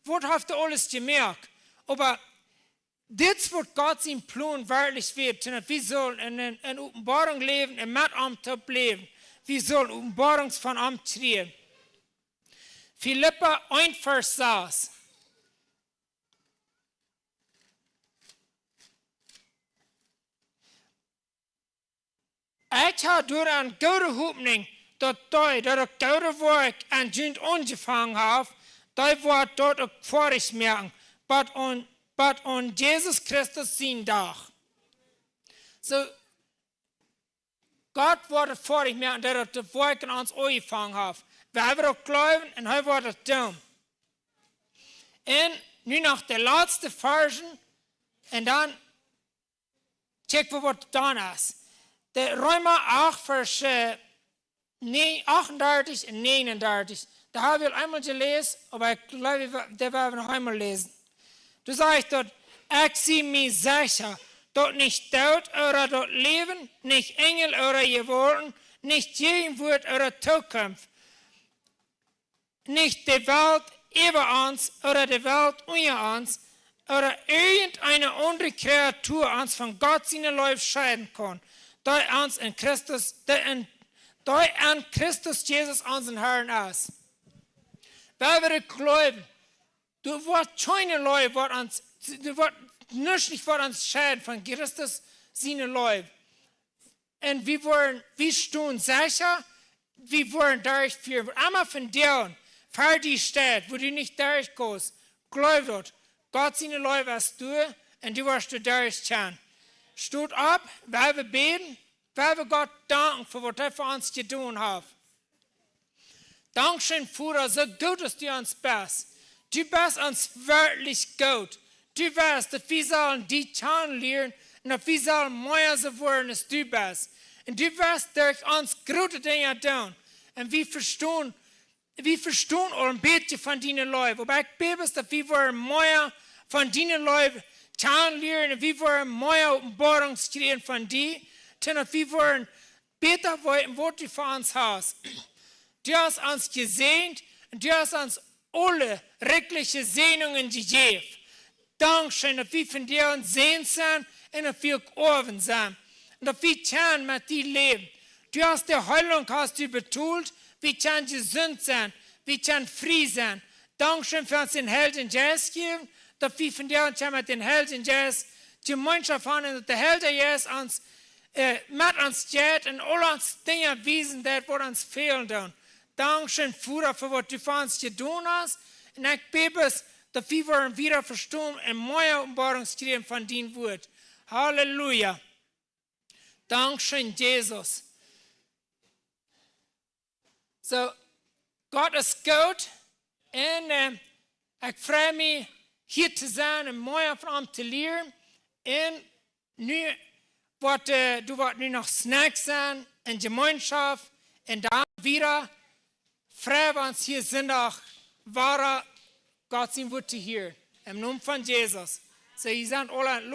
waut haft hee aules jemoakt? Oba dit es waut Gott sien Plon werkjlich wia, daut wie sellen en, en, en Openboarunk läwen un met am toop läwen. Wie sellen Openboarunk von am kjrieen. Filippa eent, Varsch sas. Ekj hab doaraun goode Hopninj, daut dee, daut daut goode Woakj aun junt aunjefongen haft, dee woat daut uk foadich moaken, bat aun, bat aun Jesus Christus sienen Dach. Soo, Gott woat daut foadich moaken, daut daut Woakj aun ons aunjefongen haft. Wie haben daut jleewen un hee woat daut doonen. Un nu noch de latste Varzen un dan check wie waut dan es. De Reema acht, Varsch, äh, nä-, achtundartich un negenundartich. Doa hab wie aul eemol jeläst, oba ekj jleew, wie wo-, dee woaren wie noch eemol läsen. Doa sajcht daut: "Ekj sie mie secha, daut nich Doot ooda daut Läwen, nich Enjel ooda Jewaulten, nich Jäajenwoat ooda Tookunft, nich de Welt äwa ons ooda de Welt unja ons ooda irjent eene aundre Kreatua ons von Gott siene Leew scheiden kaun, dee ons en Christus, dee en, dee en Christus Jesus onsen Herrn es." Wie woaren jleewen, doa woat kjeene Leew woat ons, doa woat nuscht nich woat ons scheiden von Christus siene Leew. Un wie woaren, wie stonen secha, wie woaren derchfieren. Waut emma von dän, ver die steit, wua du nich derchkaust, jleew daut. Gott siene Leew es doa un du woascht doa derchgonen. Stot opp, wie woaren bäden, wie woaren Gott danken fa waut hee fa ons jedonen haft. Dankscheen, Voda, soo goot aus du ons best. Du best ons werkjlich goot. Du weetst, daut wie sellen die kjanen lieren un daut wie sellen mea soo woaren aus du best. Un du woascht derch ons groote Dinja doonen. Un wie vestonen, wie vestonen aul een bät von diene Leew. Oba ekj bäd bloos, daut wie woaren mea von diene Leew kjanen lieren un wie woaren mea Openboarunk kjrieen von die, daut wie woaren bäta weeten, waut du fa ons hast. Du hast ons jesäajent un du hast ons aule rikjliche Säajnungen jejäft. Dankscheen, daut wie von die een Säajen sent un daut wie uk Oawen sent. Un daut wie kjennen met die läwen. Du hast de Heelunk, hast du betolt, wie kjennen jesunt sennen, wie kjennen frie sennen. Dankscheen fa ons dän Heiljen Jeist jäwen, daut wie von die een kjennen met dän Heiljen Jeist Jemeenschoft haben un daut de Heilje Jeist ons, äh, met ons jeit un aul ons Dinja wiesen deit, waut ons fälen doonen. Dankscheen, Voda, fa waut du fa ons jedonen hast. Un ekj bäd bloos, daut wie woaren wieda vestonen un mea Openboarunk kjrieen von dien Wuat. Halleluja. Dankscheen, Jesus. Soo, Gott es goot. Un, äh, ekj frei mie, hia to sennen un mea von am to lieren. Un nu woat, äh, doa woat nu noch Snacks sennen un Jemeenschoft. Un dan wieda frei wie ons hia Sindach wada Gott sien Wuat to hieren. Em Nomen von Jesus. Soo, jie sent aule entlot.